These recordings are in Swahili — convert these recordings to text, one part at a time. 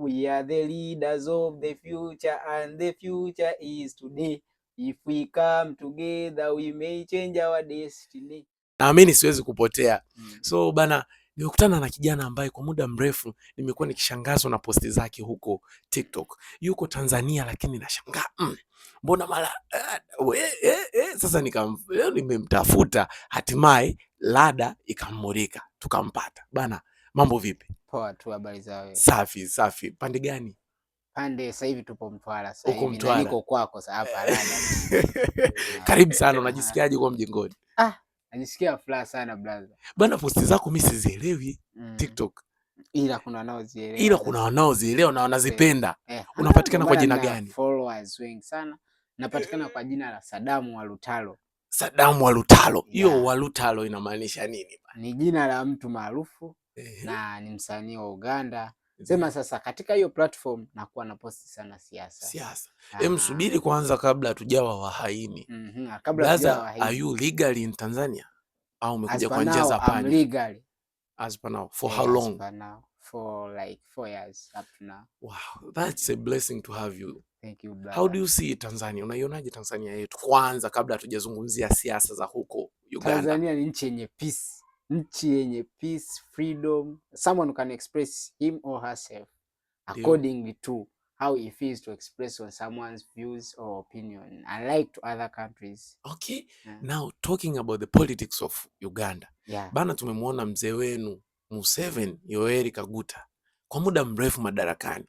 We are the leaders of the future and the future is today. If we come together we may change our destiny. Naamini siwezi kupotea. So bana, nimekutana na kijana ambaye kwa muda mrefu nimekuwa nikishangazwa na posti zake huko TikTok. Yuko Tanzania lakini nashangaa mbona mara sasa leo nimemtafuta, hatimaye rada ikammulika tukampata. Bana, mambo vipi? Poa tu, habari za wewe? Safi safi. Pande gani? Pande sasa hivi tupo Mtwara sasa Uko hivi na Mtwara. niko kwako sasa hapa rada. Karibu sana. Unajisikiaje kwa mjengoni? Ah, najisikia furaha sana, brother. Bana, posti zako mi sizielewi TikTok, Ila kuna wanaozielewa. Ila kuna wanaozielewa na wanazipenda. Unapatikana Ndio kwa maana jina nina gani? followers wengi sana. Napatikana kwa jina la Sadamu wa Lutalo. Sadamu wa Lutalo. Hiyo Yeah. wa Lutalo inamaanisha nini? Ni jina la mtu maarufu na ni msanii wa Uganda. Sema sasa katika hiyo platform nakuwa na posti sana siasa. Siasa. Em, subiri kwanza kabla hatujawa wahaini. Kabla Brother, hatujawa wahaini. are you legally in Tanzania? Au As umekuja per kwa njia now, za I'm panya? legally. As per now. For Yeah, how as long? per now. For like 4 years up to now. Wow, that's a blessing to have you. Thank you, brother. How do you see Tanzania? Unaionaje Tanzania yetu kwanza kabla hatujazungumzia siasa za huko Uganda? Tanzania ni nchi yenye peace, nchi yenye peace, freedom. Someone can express him or herself according to how he feels to express on someone's views or opinion, unlike to other countries. Okay. Yeah. Now talking about the politics of Uganda. Bana, tumemwona mzee wenu Museveni Yoweri Kaguta kwa muda mrefu madarakani.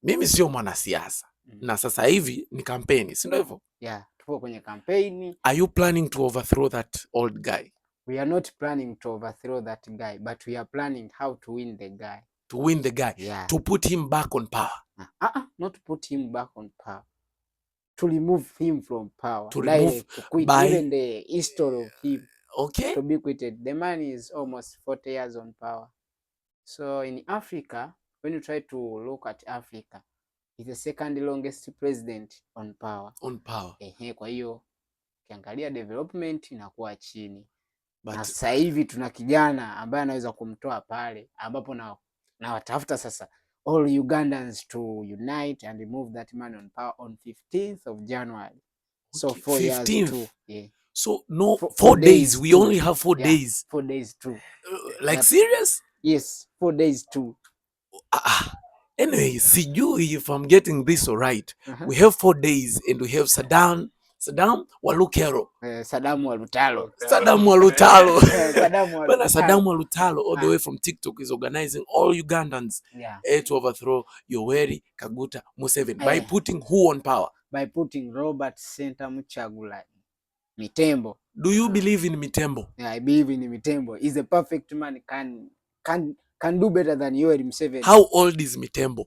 Mimi sio mwanasiasa na sasa hivi ni kampeni, si ndio hivyo? Yeah, tupo kwenye kampeni. Are you planning to overthrow that old guy? We are not planning to overthrow that guy, but we are planning how to win the guy. To win the guy, Yeah. to put him back on power. Not put him back on power. To remove him from power. To remove Direct, to quit even the history of him. To be quitted. The man is almost 40 years on power. So in Africa, when you try to look at Africa, he's the second longest president on power. On power. Ehe, kwa hiyo ukiangalia development inakuwa chini. But Na sasa hivi tuna kijana ambaye anaweza kumtoa pale ambapo na watafuta sasa all Ugandans to unite and remove that man on power on 15th of January. So 4 years 15th. too. Yeah. So no, Four, 4 four days. Days We too. Only have 4 Yeah, days. 4 days too. Like That, serious? Yes, 4 days too. Ah, anyway, sijui if I'm getting this all right. We have 4 days and we have Saddam Walukero. Saddam wa Lutalo. Saddam Walutalo. Saddam wa Bana, Lutalo. Saddam Walutalo all the Ah. way from TikTok is organizing all Ugandans to overthrow Yoweri Kaguta Museveni by putting who on power? By putting Robert Ssentamu Kyagulanyi. Mitembo. Do you believe in Mitembo? Yeah, I believe in Mitembo. He's a perfect man. Can do better than Yoweri Museveni. How old is Mitembo?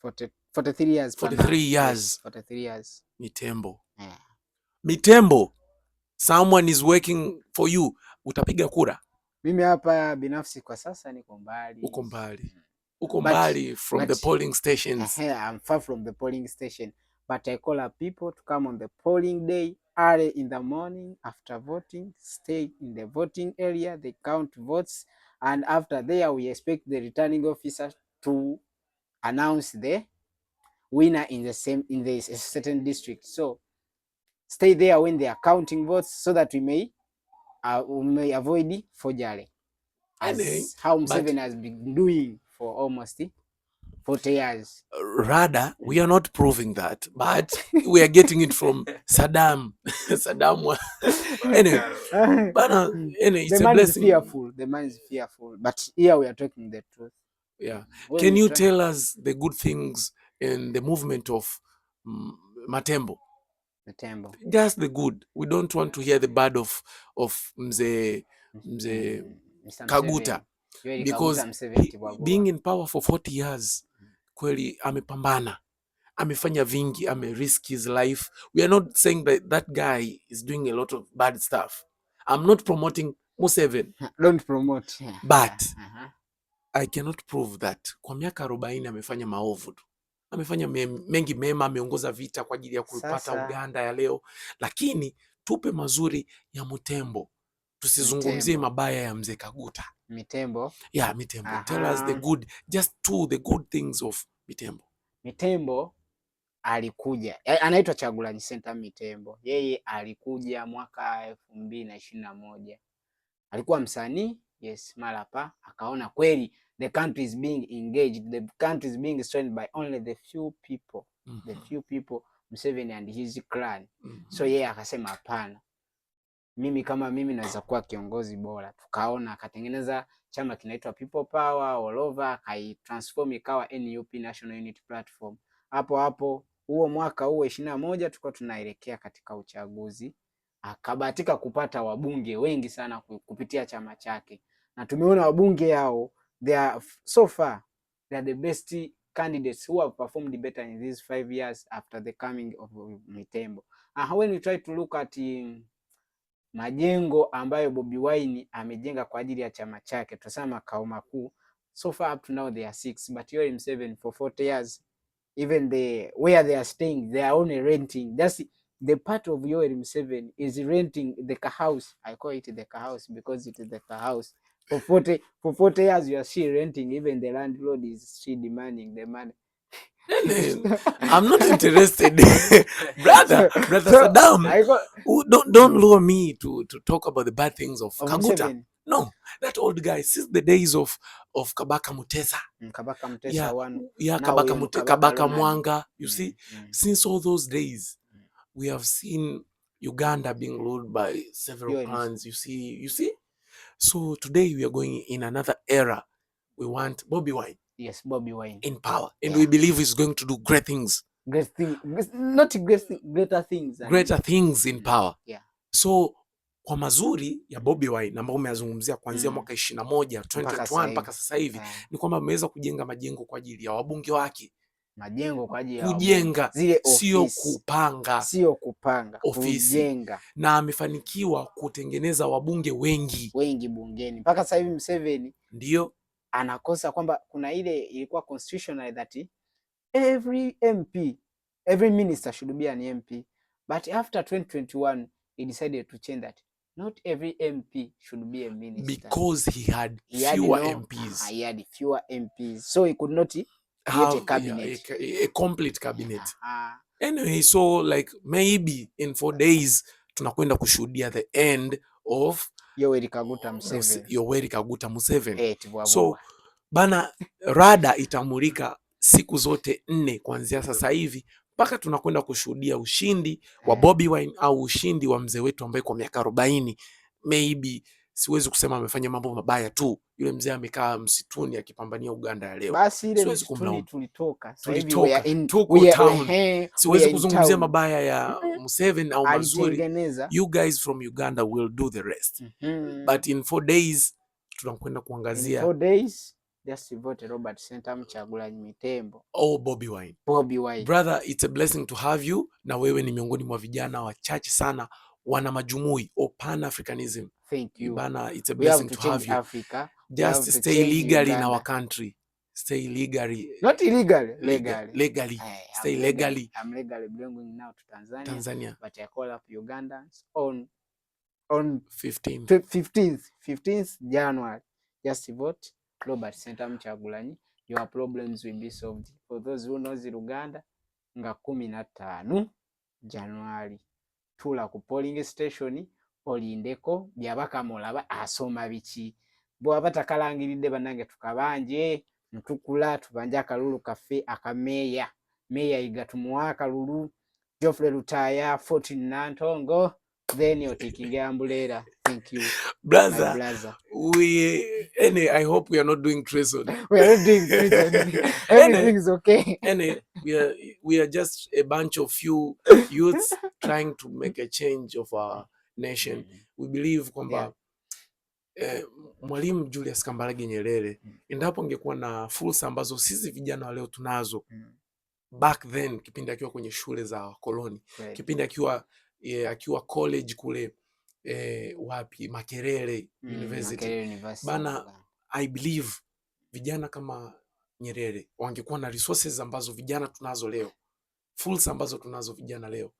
40, 43 years per now. 43 Yes, years. 43 years. Mitembo. Yeah. Mitembo, someone is working for you. Utapiga kura? Mimi hapa binafsi kwa sasa niko mbali. Uko mbali. Uko mbali from the polling stations. I'm far from the polling station, but I call up people to come on the polling day early in the morning after voting, stay in the voting area, they count votes, and after there we expect the returning officer to announce the winner in the certain district. So stay there when they are counting votes so that we may avoid forgery, as Anyway, how but Museveni has been doing for almost 40 years. Rather, we are not proving that, but we are getting it from Saddam. Saddam. Anyway, but anyway, it's The a man is blessing. Fearful. The man is fearful. But here we are talking the truth. When Can we you try tell us the good things in the movement of Matembo? Matembo. Just the good. We don't want to hear the bad of Mzee Mr. Kaguta Museveni. Yoweri because Kaguta Museveni Tibwagwa. Being in power for 40 years, kweli amepambana, amefanya vingi, ame risk his life. We are not saying that that guy is doing a lot of bad stuff. I'm not promoting Museveni, Don't promote. But I cannot prove that kwa miaka 40 amefanya maovu tu. Amefanya mengi mema, ameongoza vita kwa ajili ya kuipata Sasa Uganda ya leo, lakini tupe mazuri ya Mutembo, tusizungumzie Mitembo. Mabaya ya mzee Kaguta. Mitembo. Yeah, Mitembo. Tell us the good, just two the good things of Mitembo. Mitembo alikuja, anaitwa Kyagulanyi Ssentamu Mitembo. Yeye alikuja mwaka 2021, alikuwa msanii, yes, mara pa akaona kweli the country is being engaged, the country is being strained by only the few people, the few people, Museveni and his clan. So yeye akasema hapana, mimi kama mimi naweza kuwa kiongozi bora. Tukaona akatengeneza chama kinaitwa People Power all over, akaitransform ikawa NUP, National Unity Platform. Hapo hapo huo mwaka huo 21 tulikuwa tunaelekea katika uchaguzi, akabahatika kupata wabunge wengi sana kupitia chama chake, na tumeona wabunge hao, they are so far they are the best candidates who have performed better in these 5 years after the coming of Mitembo. When we try to look at majengo ambayo Bobi Wine amejenga kwa ajili ya chama chake, tutasema makao makuu, so far up to now there are six, but Yoweri Museveni for 40 years, even the where they are staying, they are only renting. That's the part of Yoweri Museveni is renting the house. I call it the house because it is the house. For 40 years you are still renting, even the landlord is still demanding the money. I'm not interested. Brother, brother, so, Saddam, don't lure me to talk about the bad things of Kaguta. Museveni. No, that old guy since the days of Kabaka Mutesa. Kabaka Mutesa one. Yeah, Kabaka Mute, Kabaka Mwanga. You see, since all those days, we have seen Uganda being ruled by several clans. You see. So today we are going in another era. We want Bobi Wine. Yes, Bobi Wine in power, and we believe he's going to do great things. Great thing, not great thing, greater things. Greater things in power. So kwa mazuri ya Bobi Wine ambao umeyazungumzia kuanzia mwaka 21 2021 mpaka sasa hivi ni kwamba ameweza kujenga majengo kwa ajili ya wabunge wake. Majengo kwa ajili ya kujenga, zile sio kupanga, sio kupanga, ofisi, kujenga. Na amefanikiwa kutengeneza wabunge wengi wengi bungeni mpaka sasa hivi. Museveni ndio anakosa kwamba kuna ile ilikuwa constitutional that every MP, every minister should be an MP, but after 2021 he decided to change that. Not every MP should be a minister because he had fewer had no, MPs. He had fewer MPs, so he could not have a cabinet. Yeah, a complete cabinet. Anyway, so like maybe in 4 days tunakwenda kushuhudia the end of Yoweri Kaguta Museveni. Yoweri Kaguta Museveni. Hey, so bana, rada itamulika siku zote 4 kuanzia sasa hivi mpaka tunakwenda kushuhudia ushindi wa Bobi Wine au ushindi wa mzee wetu ambaye kwa miaka 40, maybe siwezi kusema amefanya mambo mabaya tu. Yule mzee amekaa msituni akipambania Uganda ya leo. Basi ile msituni tulitoka. Tulitoka, tuko town. Siwezi kuzungumzia mabaya ya Museveni au mazuri. You guys from Uganda will do the rest. But in 4 days tunakwenda kuangazia. In 4 days just vote Robert Ssentamu Kyagulanyi Mitembo. Oh, Bobi Wine. Bobi Wine. Brother, it's a blessing to have you. Na wewe ni miongoni mwa vijana wachache sana wana majumui au Pan Africanism. Thank you. Bana, it's a blessing to have you. Africa. Just stay legally in our country. Stay legally. Not illegally, legally. Legally. Hey, stay legally. I'm legally belonging now to Tanzania. Tanzania. But I call up Ugandans on 15th 15th January. Just vote Robert Ssentamu Kyagulanyi. Your problems will be solved. For those who knows Uganda, nga 15 January. Tuula ku polling station olindeko Byabakama olaba asoma biki. Bw'aba takalangiridde, bannange tukabanje ntukula tubanje akalulu kaffe akameeya. Meeya Yiga tumuwa akalulu, Geoffrey Lutaaya, Fortune Nantongo, then otikinga umbrella. Thank you. Brother, brother. We anyway, I hope we are not doing treason. We are not doing treason. Everything's okay. Anyway, we are just a bunch of few youths trying to make a change of our nation. We believe kwamba Mwalimu Julius Kambarage Nyerere endapo angekuwa na fursa ambazo sisi vijana wa leo tunazo back then, kipindi akiwa kwenye shule za koloni, kipindi akiwa college kule wapi, Makerere University. Makerere University. Bana, I believe vijana kama Nyerere wangekuwa na resources ambazo vijana tunazo leo, fursa ambazo tunazo vijana leo,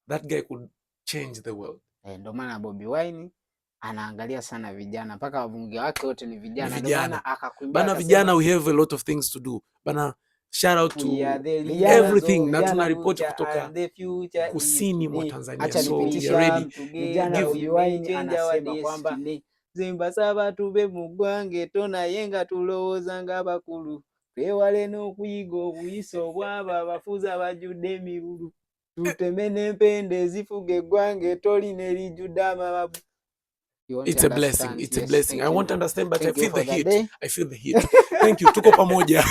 that guy could change the world. Ndio maana Bobi Wine anaangalia sana vijana, mpaka wabunge wake wote ni vijana. Ndio Vijana. maana akakuimbia Bana, akasema, vijana, we have a lot of things to do bana. Shout out to We are the Vijana- everything na vijana tunaripoti kutoka and the future is kusini mwa today. Tanzania. Acha So we nipitishe are ready. Vijana Give- Bobi Wine anasema kwamba nze mbasaba tube mu ggwanga etto naye nga tulowooza ng'abakulu, twewale n'okuyiga obuyisa obwabo abafuzi abajjudde emibulu, tuteme n'empenda ezifuga eggwanga etto lino erijjudde amababu. You won't It's a blessing. understand. It's a Yes, blessing. thank I you. won't understand, but I Thank you feel the for the heat. day. I feel the heat. Thank you. Tuko pamoja.